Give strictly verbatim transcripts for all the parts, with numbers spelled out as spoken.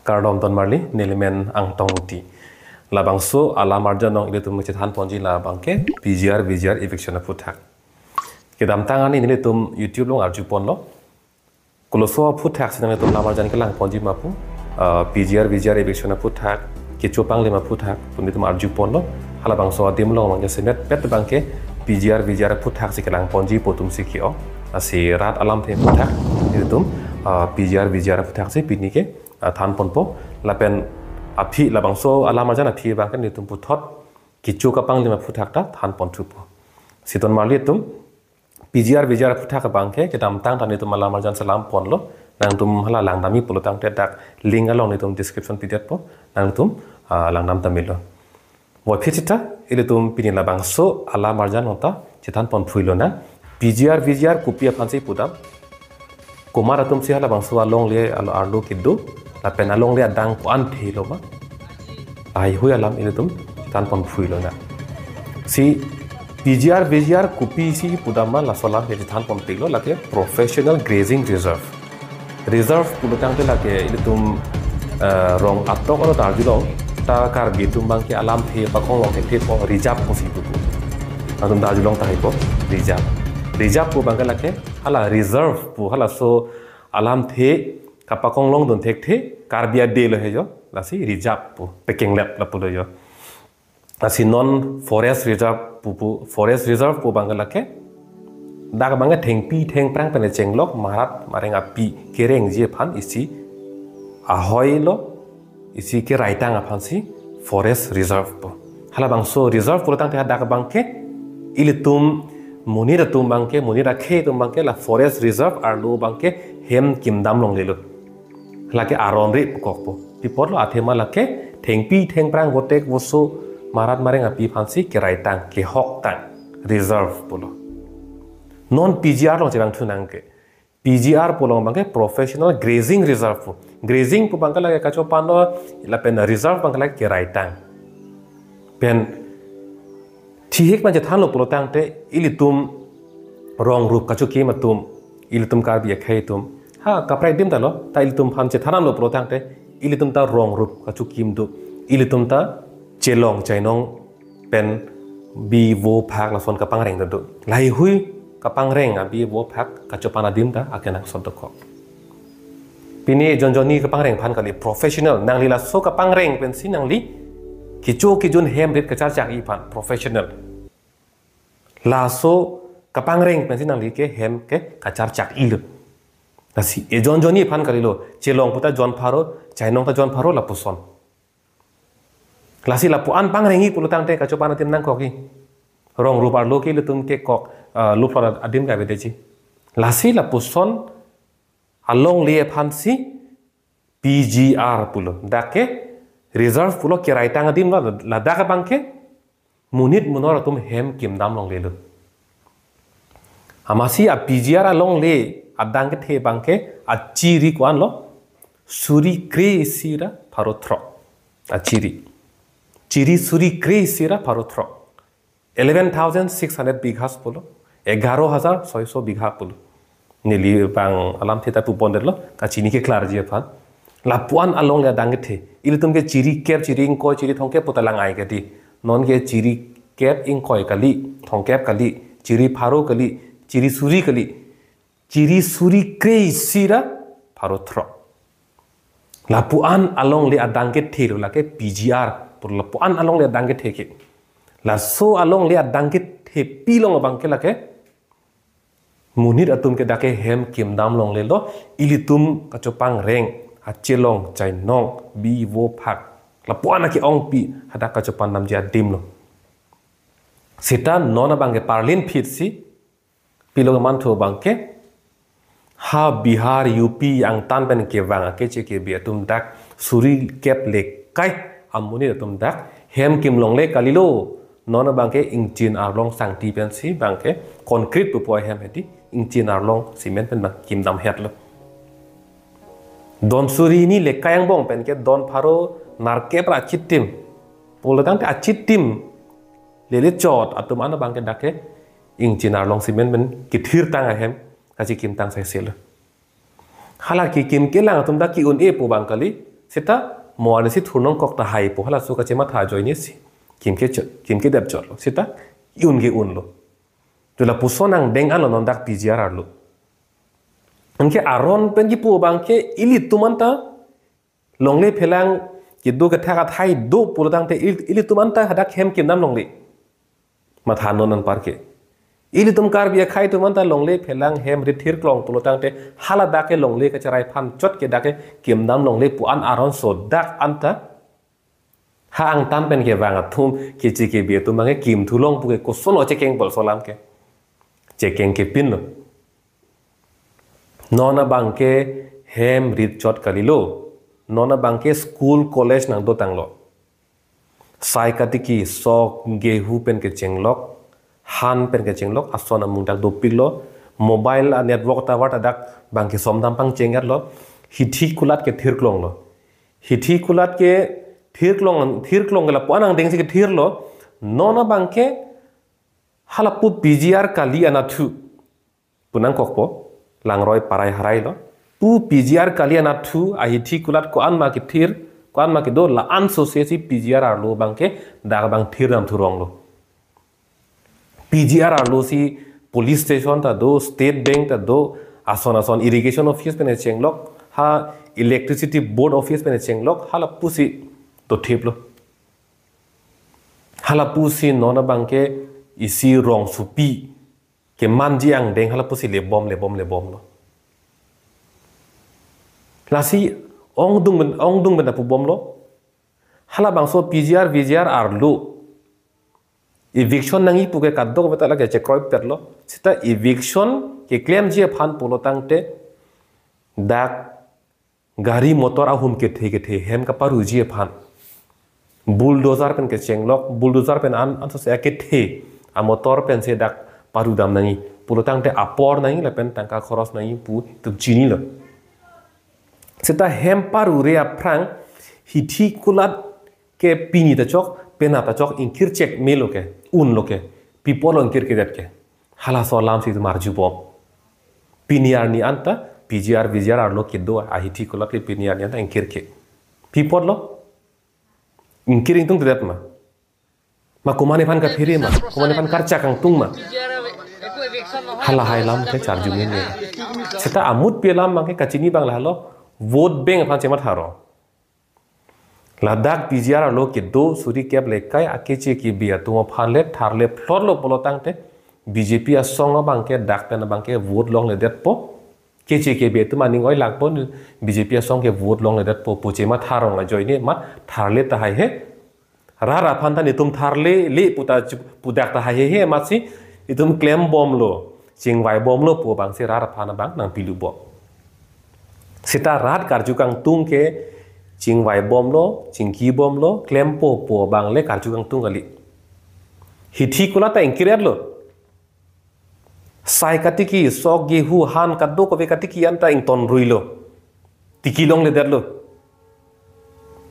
Kardom ton marli, nelimen Angtong Engti. Labangso alam arjan along ilitum chethan ponji labang ke P G R V G R eviction aphuthak. Kedamtang arni nelitum YouTube along arju ponlo. Koloso aphuthak si nanglitum alam arjan kelang ponji ma pu, ah, P G R V G R eviction aphuthak, kecho panglim aphuthak pu nelitum arju ponlo. Halabangso adim along abang ke semet pet abang ke P G R V G R aphuthak si kelang ponji pu atum si ke-o. Lasi rat alamthe aphuthak nelitum, ah, P G R V G R aphuthak si pini ke, ah, than ponpo. Lapen aphi labangso alam arjan aphi abang ke nelitum puthot kecho kapanglim aphuthak ta than ponthupo. Si ton marli atum, P G R V G R aphuthak abang ke kedamtang ta nelitum alam arjan selam ponlo. Nangtum hala langdamji pulo tangte dak link along nelitum description pidetpo. Nangtum, ah, langdam tame lo. Puvoiphit seta ilitum pini labangso alam arjan along ta chethan ponthu lonang. P G R V G R kopi aphan si pudam, komat atum si halabangso alongle alo arlo kedo, lapen alongle adang ko-anthe lo ma, haihui alam ilitum chethan ponthu lonang. Si P G R V G R kopi si pudam ma, laso alam ke chethan ponpe lo, lake professional grazing reserve. Reserve pulo tangte lake ilitum, eh, rong atok aro darjulong ta Karbi atum abang ke alamthe pakonglong ke thepo, reserve pusi pupo. Atum darjulong ta haipo, reserve. Reserve pu abang ke lake hala reserve pu, halaso alamthe kapakonglong dun thekthe Karbi ade lo he jo, lasi reserve pu, pekenglep lapu lo jo. Lasi non forest reserve pu, pu, forest reserve pu abang ke lake dak abang ke thengpi thengphrang pen chenglok marat mareng api kerengji aphan isi ahoi lo, isi keraitang aphan si forest reserve pu. Halabangso reserve pulo tangte hadak abang ke ilitum monit atum abang ke, monit akhei atum abang ke la forest reserve arlo abang ke hem kimdam longle lo. Lake aron re pukok pu. Pi apotlo, athema lake thengpi thengphrang gotek voso marat mareng api aphan si keraitang, kehoktang, reserve pulo. Non P G R along chevangthu nang ke. P G R pu along abang ke professional grazing reserve pu. Grazing pu abang ke lake kachopan lo, lapen reserve abang ke lake keraitang. Pen thihik ma chethanlo pulo tangte ilitum rong rup kachokim atum, ilitum Karbi akhei atum, ha, kaprek adim ta lo, ta ilitum aphan chethan damlo pulo tangte, ilitum ta rong rup kachokim do, ilitum ta chelong chainong pen bi vo phak lason kapangreng do. Lahaihui kapangreng abi vo phak kachopan adim ta akenangsot dokok. Pini jonjoni kapangreng aphan kali, professional, nangli laso kapangreng pensi nangli kecho kejun hem rit kacharchakji aphan, professional. Laso kapangreng pensi nangli ke hem ke kacharchakji lo. Lasi ejon jonni aphan kalilo, chelong pu ta jon pharo, chainong ta jon pharo lapuson. Lasi lapu-an pangrengji pulo tangte kachopan adim nangkokji. Rong rup arlo ke ilitum kekok, ah, luphlot adim ke avedeji. Lasi lapuson alongle aphansi P G R pulo. Dak ke reserve pulo, keraitang adim lo, ladak abang ke monit monor atum hem kimdam longlelo. Amatsi a P G R alongle adang kethe abang ke achiri ko-an lo, suri kre-isi ra pharo throk. Achiri. Chiri suri kre-isi ra pharo throk. Eleven thousand six hundred bighas pulo, egaro hajar soiso bigha pulo. Neli abang alamthe ta pupondetlo, kachini keklarji aphan. Lapu-an alongle adang kethe. Ilitum ke chiri kep, chiri ingkoi, chiri thomkep pu ta lang-ai kedi. Non ke chiri kep ingkoi kali, thomkep kali, chiri pharo kali, chiri suri kali. Chiri suri kre-isi ra pharo throk. Lapu-an alongle adang kethe lo lake P G R. Pur lapu-an alongle adang kethe ke. Laso alongle adang kethe pilong abang ke lake monit atum ke dak ke hem kimdam longlelo, ilitum kachopangreng, achelong, chainong, bi vo phak. Lapu-an ake-ongpi hadak kachopan damji adim lo. Seta non abang ke parlin phitsi, pilo kemanthu abang ke, ha Bihar, U P angtan pen kevang akeche kebi atum dak suri kep lekai amonit atum dak hem kim longle kalilo. Non abang ke ingchin arlong sangti pensi abang ke concrete pupo ahem hedi, ingchin arlong cement pen abang kimdam hetlo. Don suri hini lekai angbong pen ke don pharo nerkep ra achitim. Pulo tangte achitim lele chot atum an abang ke dak ke ingchin arlong cement pen kethirtang ahem, kachekimtang saiselo. Hala kekim kelang atum dak ke-un-e pu abang kali, Seta mo arnisi thurnongkok tahai pu halaso kachematha ajoinesi kim ke cho-, kim kedep chotlo. Seta un ke unlo. Tula puson angdeng anlo non dak P G R arlo. Anke aron pen kipu abangke ilitum anta longle phelang kedo kethak athai do pulo tangte il-, ilitum anta hadak hem kimdam longle. Matha non anparke. Ilitum Karbi akhei atum anta longle phelang hem rit thirklong pulo tangte haladak ke longle kacherai aphan chot ke dak ke kimdam longle pu an aron so dak anta. Ha angtan pen kevang atum keche kebe atum abangke kim thulong pu ke koson lo chekeng bolso alam ke. Chekeng kepinlo. Non abangke hem rit chot kalilo. Non abangke school college nangdotanglo. Sai katiki, sok, gehu pen kechenglok, han pen kechenglok, ason amung dak dopiklo, mobile a network tower ta dak abangke somdam pangcheng-etlo, hithi kulat ke thirklonglo. Hithi kulat ke thirklong, thirklong ke lapu-an angdengsi kethirlo, non abangke halapu P G R kali anatthu pu nangkokpo, langroi parai harailo. Pu P G R kali anatthu ahithi kulat ko-an ma kethir, ko-an ma kedo la-an sosesi P G R arlo abangke dak abang thirdam thuronglo. P G R arlosi police station ta do, State Bank ta do, ason ason irrigation office pen kechenglok, ha electricity board office pen kechenglok, halapusi dothiplo. Halapusi non abangke isi rongsopi kemanji angdeng halapusi lebom, lebom, lebomlo. Lasi ongdung pen, ongdung pen apubomlo. Halabangso P G R, V G R arlo eviction nangji pu ke kadokave ta lake chekroipetlo. Seta eviction keklemji aphan pulo tangte dak gari motor ahum kethe kethe hem kaparuji aphan bulldozer pen kechenglok, bulldozer pen an, ansose akethe amotor pensi dak parudam nangji pulo tangte apor nangji lapen tangka khoros nangji pu itum chinilo. Seta hem parure aphrang hithi kulat ke pini ta chok, penap ta chok, ingkir chek melo ke, unlo ke, pi apotlo ingkir kedet ke. Halaso alamsi itum arjubom. Pini arni anta P G R, V G R arlo kedo ahithi kulat ke pini arni anta ingkir ke. Pi apotlo? Ingkir ingtungtedet ma? Ma komat aphan kaphiri ma? Komat aphan karchak kangtung ma? Halahai alam ke charju meme. Seta amutpi alam abangke kachini abang lahelo, vote bank aphan chematharo. Ladak P G R arlo kedo suri kep le kai akeche kebe atum aphan le tharle phlotlo pulo tangte B J P asong abangke dak pen abangke vote longledetpo. Keche kebe atum aning oilakpo, B J P asong ke vote longledetpo pu chematharong ajoine mat tharle tahai he. Rat aphan ta netum tharle le pu ta chu-, pu dak tahai he he, amatsi itum klembomlo, chingvaibomlo pu abangsi rat aphan abang nangpilubom. Seta rat karju kangtung ke chingvaibomlo, chingkibomlo, klempo pu abang le karju kangtung kali. Hithi kulat ta ingkir-etlo. Sai katiki, sok, gehu, han, kadokave katiki anta ingtonruilo. Tiki longledetlo.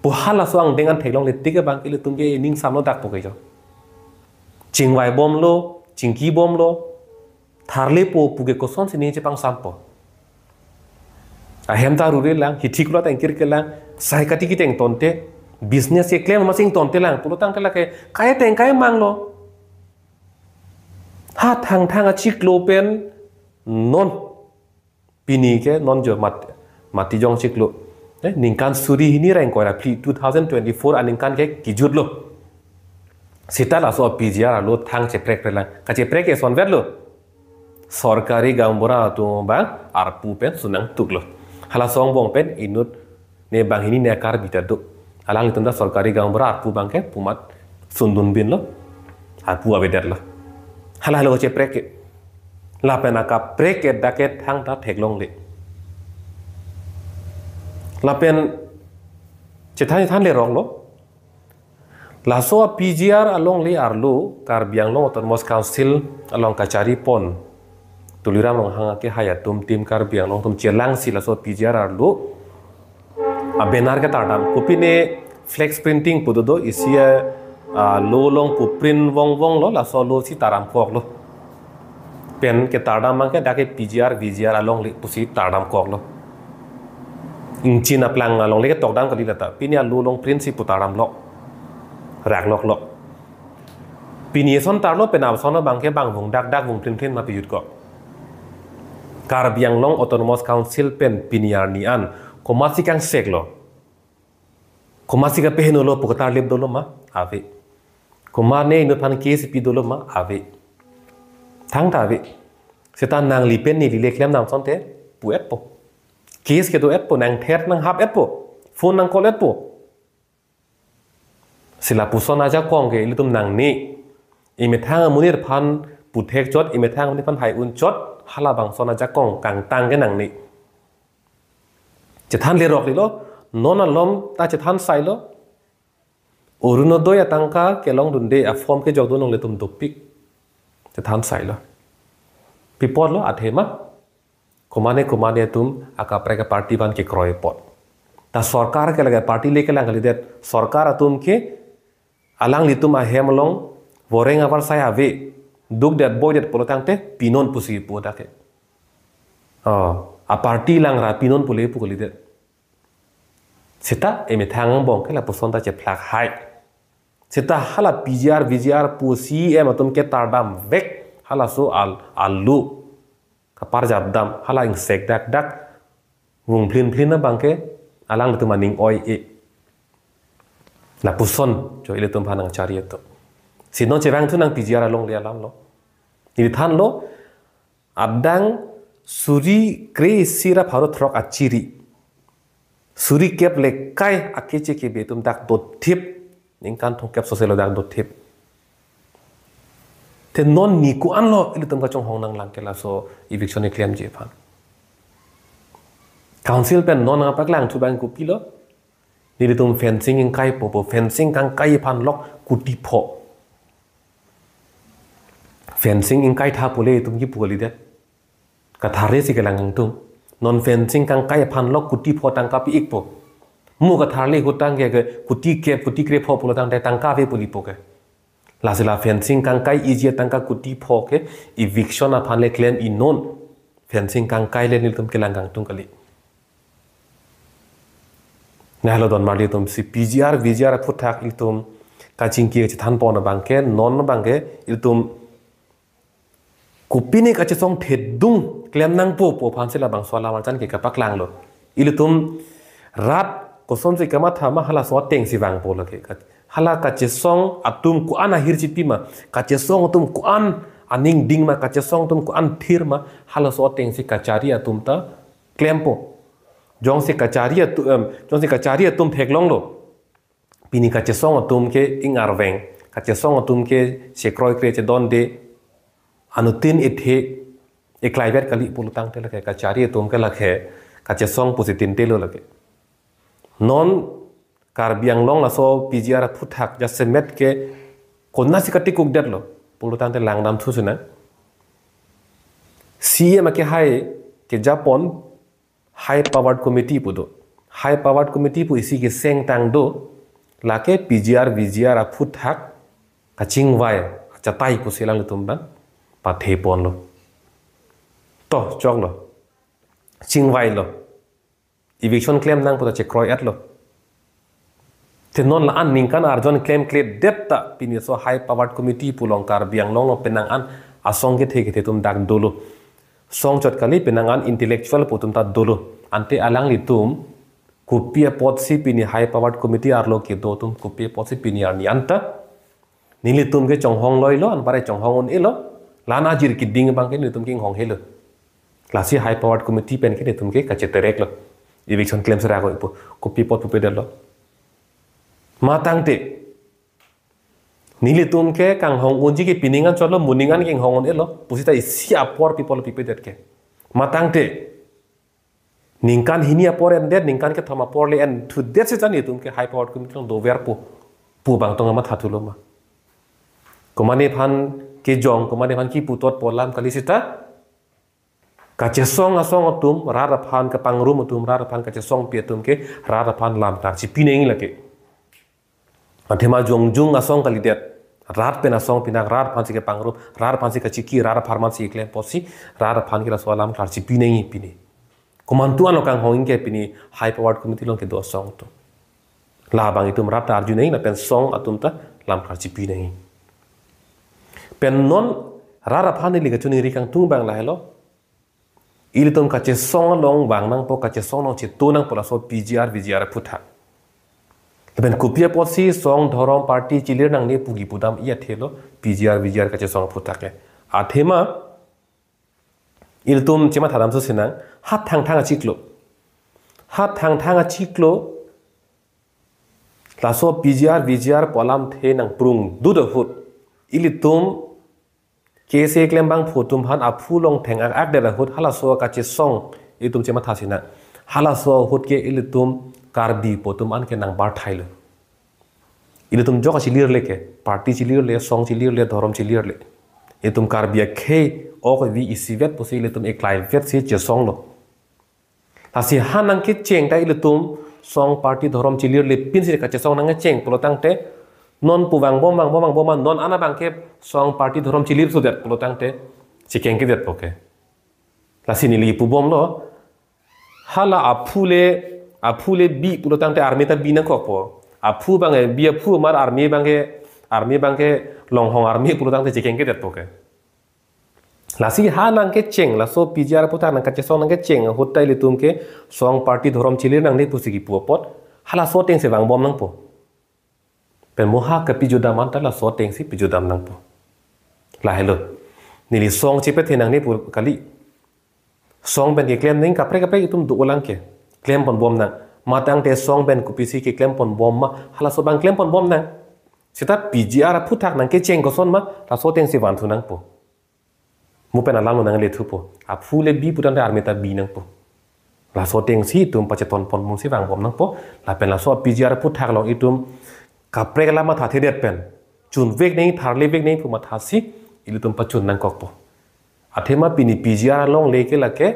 Pu halaso angdeng an theklongle tik abangke ilitum ke ning samlo dakpo ke jo. Chingvaibomlo, chingkibomlo, tharlepo pu ke kosonsi ning chepangsampo. Ahem ta rurelang, hithi kulat ta ingkirkelang, sai katiki ta ingtonte, business keklem amatsi ingtontelang, pulo tangte lake, kai ateng kai amanglo. Ha Thangthang achiklo pen non pini ke non jo Mat-, Matijong chiklo. Eh, ningkan suri hini ra ingkoi ra phli two thousand twenty-four aningkan ke kijutlo. Seta laso P G R arlo thang cheprek prelang. Kacheprek ke sonvetlo. Sorkari gaonbura atum abang arpu pen sunangtuklo. Halaso angbong pen inut ne banghini ne Karbi ta do. Alanglitum ta sorkari gaonbura arpu abangke pumat sundunbinlo. Arpu avedetlo. Hala halo cheprek ke. Lapen akaprek ke dak ke thangta theklongle. Lapen chethan chethan leroklo. Laso a P G R alongle arlo Karbi Anglong Autonomous Council along kacharipon Tuliram Ronghang akehai atum, Team Karbi Anglong atum chelangsi laso P G R arlo a banner ketardam. Kopine flex printing pu dodo, isi a, a, lo along pu print vongvonglo, laso losi tardamkoklo. Pen ketardam abangke dak ke P G R, V G R alongle pusi tardamkoklo. Ingchin aplang alongle ketok dam kali lata. Pini alu along print si putar damlo. Rak lok lok. Pini eson tarlo, penap eson abang ke bang vung dak dak vung plim plim ma piyut ko. Karbi Anglong Autonomous Council pen pini arni an komatsi kangseklo, komatsi kapeheno lo pu katarlip dolo ma? Ave. Komat ne inut aphan case pi dolo ma? Ave. Thangta ave. Seta nangli pen neli le klem dam asonte pu-etpo. Case kedo-etpo, nangther nanghap-etpo, phone nang-call-etpo. Si lapuson ajakong ke ilitum nangne. Imethang amonit aphan puthek chot, imethang amonit aphan hai-un chot, halabangson ajakong kangtang ke nangne. Chethan lerok lilo, non alom ta chethan sailo. Orunodoi atangka kelongdunde a-form kejokdun longle atum dopik. Chethan sailo. Pi apotlo, athema. Komane komane atum akaprek a-party aphan kekroi apot. Ta sorkar ke lake party le kelang kalidet. Sorkar atum ke alanglitum ahem along voreng avarsai ave, dukdet boidet pulo tangte pinon pusi pu dak ke. Oh, a-party langra pinon pule pu kalidet. Seta imethang angbong ke lapuson ta chephlak hai. Seta hala P G R, V G R pu C E M atum ke tardam vek, halaso al-, alu kaparjap dam, hala ingsek dak dak, vung phlin phlin abang ke alanglitum aning oi-e. Lapuson jo ilitum aphan nangchari atum. Si non chevangthu nang P G R alongle alamlo. Neli thanlo, adang suri kre-isi ra pharo throk achiri, suri kep le kai akeche kebe atum dak dothip, ningkan thomkep sose lo dak dothip. Te non ni ko-anlo ilitum kachonghong nanglang ke laso eviction keklemji aphan? Council pen non nangpaklangthu abang kopilo? Nelitum fencing ingkaipo pu, fencing kangkai aphan lok kuti pho. Fencing ingkai tha pule itum kipu kalidet. Katharle si kelang kangtung. Non fencing kangkai aphan lok kuti pho tangka pi-ikpo. Mo katharle ahut tangke ke kuti kep, kuti kre pho pulo tangte tangka ave pu lipo ke. Lasi la fencing kangkai iji atangka kuti pho ke eviction aphan le klem-i non. Fencing kangkai le nelitum kelang kangtung kali. Nahlo don marli atum, si P G R, V G R aphuthak ilitum kachingki kachethan pon abang ke, non abang ke ilitum kopine kachesong thedung klem nangpo pu aphan si labangso alam arjan ke kapaklanglo. Ilitum rat kosonsi kamatha ma halaso ateng si vangpo lake. Hala kachesong atum ko-an ahirjupi ma, kachesong atum ko-an aning ding ma, kachesong atum ko-an thir ma, halaso ateng si kachari atum ta klempo. Jongsi kachari atu-, em, jongsi kachari atum theklonglo, pini kachesong atum ke ing-arveng, kachesong atum ke chekroikre chedonde, anuttin ethe eklaivet kali pulo tangte lake kachari atum ke lake kachesong pusi tintelo lake. Non Karbi Anglong laso P G R aphuthak jasemet ke konatsi katikukdetlo pulo tangte langdamthu sinang. C E M akehai kejapon high powered committee pu do. High powered committee pu isi keseng tang do. Lake P G R, V G R aphuthak kachingvai achatai pusi alanglitum abang pathe ponlo. To, choklo. Chingvailo. Eviction klem nangpo ta chekroi-etlo. Te non la-an ningkan arjon klemkledet ta pini laso high powered committee pu along Karbi Anglong along penang an asong kethe kethe atum dak dolo. Song chot kali, penang an intellectual pu atum ta dolo. Ante alanglitum kopi apotsi pini high powered committee arlo kedo atum kopi apotsi pini arni anta nelitum ke chonghong loilo, anpare chonghong un-elo, la-an ajir keding abang ke nelitum ke inghong helo. Lasi high powered committee pen ke nelitum ke kachetereklo. Eviction klem sera ko ipo, kopi apot pupedetlo. Matangte nelitum ke kanghong unji ke pining an chotlo, moning an ke inghong un-elo, pusita isi apor pi apotlo pipedet ke. Matangte ningkan hini apor endet, ningkan kethom apor le enthudet seta nelitum ke high powered committee along doverpo pu abang tong amathathulo ma? Komane aphan kejong, komane aphan kipu tot pu alam kali seta. Kachesong asong atum, rat aphan kapangrum atum, rat aphan kachesongpi atum ke rat aphan lamklar chipi nangji lake. Athema jongjung asong kalidet. Rat pen asong pinak, rat aphansi kepangrum, rat aphansi kachiki, rat apharmansi klem apotsi, rat aphan ke laso alam klar chipi nangji pini. Komantu anlo kanghong ke pini high powered committee along kedo asong atum. Labang itum rat ta arju nangji lapen song atum ta lam karchipi nangji. Pen non rat aphan neli kachiningri kangtung abang lahelo. Ilitum kachesong along vang nangpo, kachesong along cheto nangpo laso P G R V G R aphuthak. Lapen kopi apotsi song dhorom party chelir nangne pu kipu damji athelo P G R V G R kachesong aphuthak ke. Athema ilitum chematha damsi nang, hat Thangthang achiklo. Hat Thangthang achiklo, laso P G R V G R pu alamthe nangprung dut ahut, ilitum K S A klembangphu atum aphan aphu along theng-ak-ak det ahut halaso kachesong itum chematha si nang. Halaso ahut ke ilitum Karbi pu atum an ke nangbar thailo. Ilitum jok chelir le ke, party chelir le, song chelir le, dhorom chelir le. Itum Karbi akhei ok vi isivet pusi ilitum eklaivet si chesonglo. Lasi ha nangkecheng ta ilitum song party dhorom chelir le pinsi kachesong nangkecheng pulo tangte non pu vangbom vangbom vangbom ma non an abang ke song party dhorom chelir sudet pulo tangte chekeng kedetpo ke. Lasi neli pubomlo, hala aphu le, aphu le bi pulo tangte army ta bi nangkokpo. Aphu abang ke bi aphu mar army abang ke, army abang ke longhong army pulo tangte chekeng kedetpo ke. Lasi ha nangkecheng, laso P G R aphuthak nangkachesong nangkecheng ahut ta ilitum ke song party dhorom chelir nangne pusi kipu apot, halaso atengsi vangbom nangpo. Pen mo ha kepijudam anta laso atengsi pijudam nangpo. Lahelo. Neli song chepethe nangne pu kali. Song pen keklem nangji kaprek kaprek itum do-olang ke. Klem ponbom nang. Matangte song pen kopisi keklem ponbom ma, halaso abang klem ponbom nang. Seta P G R aphuthak nangkecheng koson ma, laso atengsi vanthu nangpo. Mo pen alam lo nanglethupo. Aphu le bi pu tangte army ta bi nangpo. Laso atengsi itum pacheton ponbomsi vangbom nangpo. Lapen laso P G R aphuthak along itum kaprek alam mathathedet pen chunvek nangji, tharlevek nangji pu mathasi ilitum pachun nangkokpo. Athema pini P G R alongle ke lake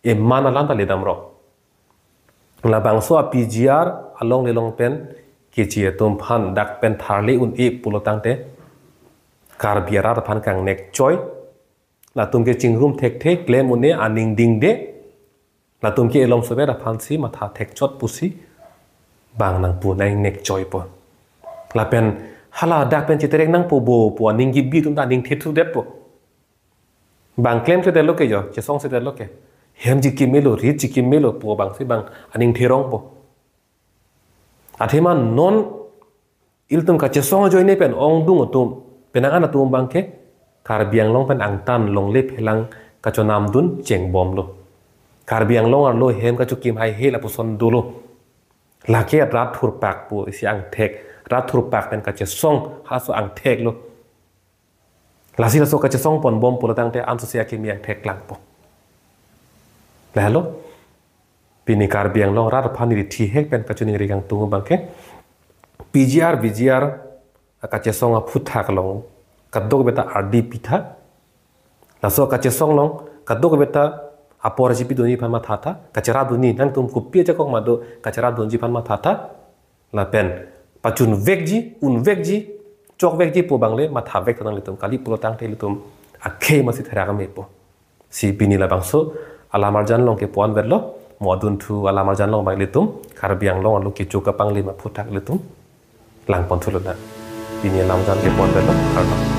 eman alam ta ledamrok. Labangso a P G R alongle along pen keche atum aphan dak pen tharle un-e pulo tangte Karbi arat aphan kangnek choi. Latum ke chingrum thekthe, klem un-e, aning dingde. Latum ke elom sober aphansi matha thekchot pusi bang nangpu nangnek choipo. Lapen hala dak pen cheterek nangpo bo pu aning kibi atum ta aning thethudetpo. Bang klemkledetlo ke jo, chesongsedetlo ke. Hem chikimelo, rit chikimelo pu abangsi bang aning therongpo. Athema non ilitum kachesong ajoine pen ongdung atum, penang an atum abang ke Karbi Anglong pen angtan longle phelang kachonamdun chengbomlo. Karbi Anglong arlo hem kachokim haihe lapuson dolo. Lake rat thurpak pu isi angthek, rat thurpak pen kachesong halaso angtheklo. Lasi laso kachesong ponbom pulo tangte ansose akimi angthek langpo. Lahelo, pini Karbi Anglong arat aphan neli thihek pen kachiningri kangtung abang ke P G R V G R akachesong aphuthak along kadokave ta ardi pitha. Laso akachesong along kadokave ta apor chipidunji aphan mathatha, kacherapdunji, nangtum kopi ajakong ma do kacherapdunji aphan mathatha. Lapen pachunvekji, unvekji, chokvekji pu abangle mathavek tha nanglitum kali pulo tangte ilitum akhei masi therak mepo. Si pini labangso alam arjan along kepu-an vetlo, mo adunthu alam arjan along abang ilitum Karbi Anglong arlo kecho kapanglim aphuthak ilitum langpon thulonang. Pini alam arjan kepu-an vetlo, kardom.